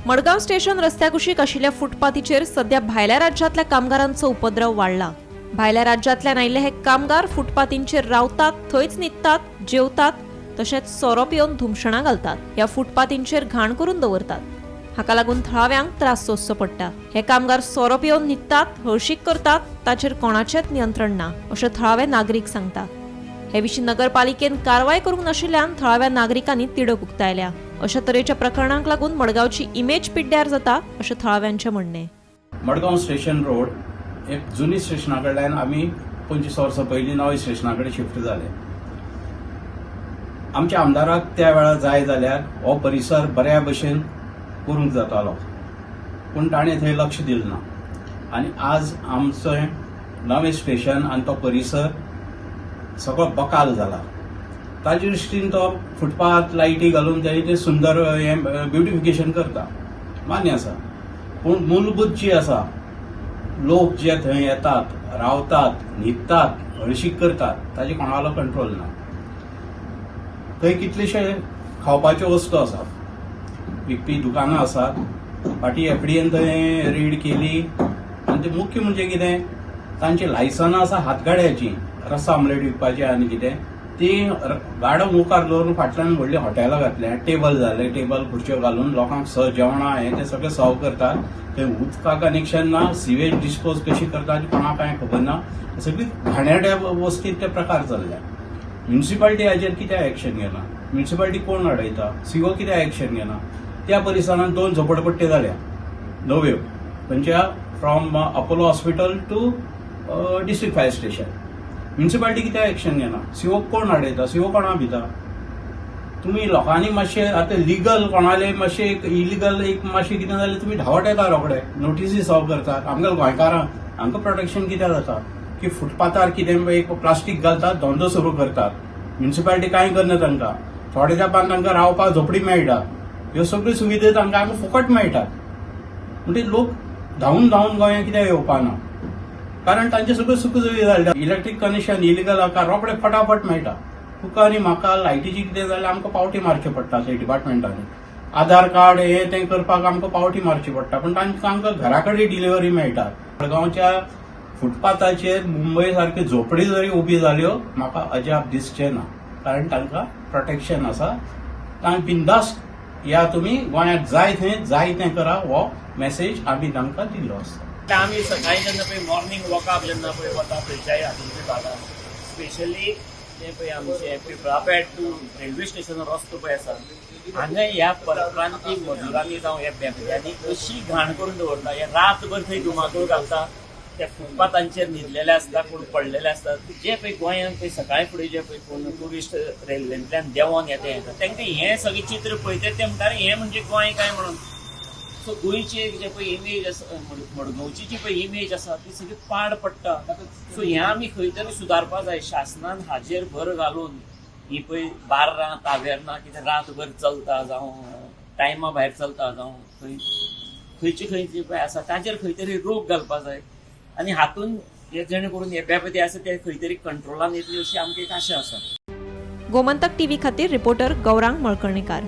Madgaon station रस्त्या कुशीक आशिल्ल्या फुटपाथीचेर सध्या भायल्या राज्यांतल्या कामगारांचो उपद्रव वाडला. भायल्या राज्यांतल्यान आयिल्ले हे कामगार फुटपाथींचेर रावतात, थंयच न्हिदतात, जेवतात, तशेंच सोरो पिवन धुमशणां घालतात. ह्या फुटपाथींचेर घाण करून दवरतात. हाका लागून थळाव्यांक त्रास सोंसचो पडटा. हे कामगार सोरो पिवन न्हिदतात, हळशीक करतात, ताचेर कोणाचेंच नियंत्रण ना अशें थळावे नागरीक सांगतात. हे विशीं नगरपालिकेन कारवाय करूंक नाशिल्ल्यान थळाव्या नागरिकांनी तिडक उक्तायल्या. अशा तरेच्या प्रकरणांक लागून मडगांवची इमेज पिड्ड्यार जाता अशें थळाव्यांचें म्हणणें. मडगांव स्टेशन रोड एक जुनी स्टेशना कडल्यान आमी 25 वर्सां पयलीं नव्या स्टेशना कडेन शिफ्ट जाले. आमच्या आमदाराक त्या वेळार जाय जाल्यार हो परिसर बऱ्या भशेन करूंक जातालो, पूण ताणें थंय लक्ष दिलें ना आनी आज आमचें नवें स्टेशन आनी तो परिसर सगळो बकाल जाला. ताजे दृश्टीन तो फुटपाथ लायटी घालून तें तें सुंदर हें ब्युटिफिकेशन करता, मान्य आसा. पूण मूलभूत जी आसा, लोक जे थंय येतात, रावतात, न्हिदतात, हळशीक करतात, ताजे कोणालो कंट्रोल ना. थंय कितलेशे खावपाच्यो वस्तू आसात, विकपी दुकानां आसात. फाटीं एफडीएन थंय रेड केली आनी ते मुख्य म्हणजे कितें, तांची लायसनां आसा हातगाड्याची, रस्सा आमलेट विकपाची आनी कितें. ती गाडो मुखार दवरून फाटल्यान व्हडलीं हॉटेलां घातल्या, टेबल जाले, टेबल खुर्च्यो घालून लोकांक जेवणां हें तें सगळें सर्व करतात. थंय उदका कनेक्शन ना, सिवेज डिस्पोज कशी करतात कोणाक कांय खबर ना. सगळी घाणेरड्या वस्तीत ते प्रकार चल्ल्या. म्युनिसिपालिटी हाजेर कित्याक एक्शन घेना? म्युनिसिपालिटी कोण अडयता? सीओ कित्याक एक्शन घेना? त्या परिसरांत दोन झोपडपट्ट्यो जाल्या नव्यो, खंयच्या from Apollo Hospital to District Fire Station. Municipality कित्याक एक्शन घेना? सीओ कोण अडयता? सीओ कोणा भिता? तुमी लोकांनी मातशें आतां लिगल कोणाले मातशें एक इलिगल एक मातशें कितें जालें, तुमी धांवत येता रोखडे, नोटिसी सर्व करतात. आमकां गोंयकारांक हांकां प्रोटेक्शन कित्याक जाता की फुटपाथार कितें एक प्लास्टीक घालतात, धंदो सुरू करतात. म्युनिसिपालिटी कांय करना तांकां. थोडे तेंपान तांकां रावपाक झोपडी मेळटा. ह्यो सगळ्यो सुविधा तांकां आमकां फुकट मेळटात. म्हणटकीर लोक धांवून धांवून गोंयांत कित्याक येवपाना? कारण तांचे सगळ्यो सुख सुविधा जाल्या. इलेक्ट्रीक कनेक्शन इलिगल आसा, रोखडे फटाफट मेळटा. तुका आनी म्हाका लायटीची कितें जाल्यार आमकां पावटी मारच्यो पडटा थंय डिपार्टमेंटांनी. आधार कार्ड हे तें करपाक आमकां पावटी मारची पडटा, पूण तांकां आमकां घरा कडेन डिलिव्हरी मेळटा. मडगांवच्या फुटपाथाचेर मुंबय सारकी झोपडी जरी उबी जाल्यो, म्हाका अजाप दिसचें ना, कारण तांकां प्रोटेक्शन आसा. तांकां बिंदास्त या तुमी गोंयांत, जाय थंय जाय तें करा, हो मेसेज आमी तांकां दिल्लो आसा. आमी सकाळी जेन्ना पळय मॉर्निंग वॉकाक जेन्ना पळय वता थंयच्या हातूंतल्या भागान, स्पेशली ते पळय आमचे पिपळापेट टू रेल्वे स्टेशन रस्तो पळय आसा, हांगा ह्या परप्रांती मजुरांनी जावं ह्या बेबद्यांनी अशी घाण करून दवरता. हे रातभर थंय धुमाकूळ घालता. त्या फुटपाथांचेर न्हिदलेले आसता, कोण पडलेले आसता. जे पळय गोंयांत पळय सकाळी फुडें जे पळय कोण टुरिस्ट रेल्वेंतल्यान देंवोन येता येता, तांकां हें सगळें चित्र पळयतात, ते म्हणटा हें म्हणजे गोंय काय म्हणून. सो गोंयची एक जे पळय इमेज आसा, मडगांवची जी पळय इमेज आसा, ती सगळी पाड पडटा. सो हें आमी खंय तरी सुदारपा जाय. शासनान हाजेर भर घालून ही पळय बार्रां, तावेर्नां कितें रातभर चलता जावं टायमा भायर चलता जावं खंय खंयची खंयची पळय आसा, ताजेर खंय तरी रोक घालपा जाय आनी हातून हे जेणे करून हे बेबदे आसा ते खंय तरी कंट्रोलान येतली अशी आमकां एक आशा आसा. गोमंतक टीव्ही खातीर रिपोर्टर गौरांग मळकर्णेकार.